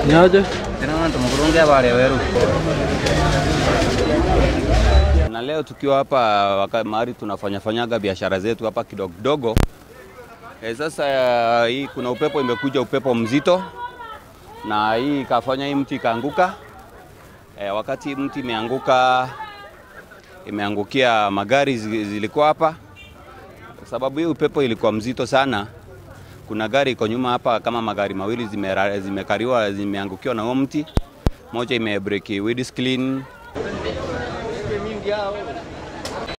Niaje? Na leo tukiwa hapa mahali tunafanyafanyaga biashara zetu hapa kidogo kidogo. Sasa hii kuna upepo imekuja, upepo mzito, na hii ikafanya hii mti ikaanguka. Wakati mti imeanguka, imeangukia magari zilikuwa hapa. Sababu hii upepo ilikuwa mzito sana. Kuna gari iko nyuma hapa kama magari mawili zimekariwa, zimeangukiwa na huo mti. Moja imebreak windscreen.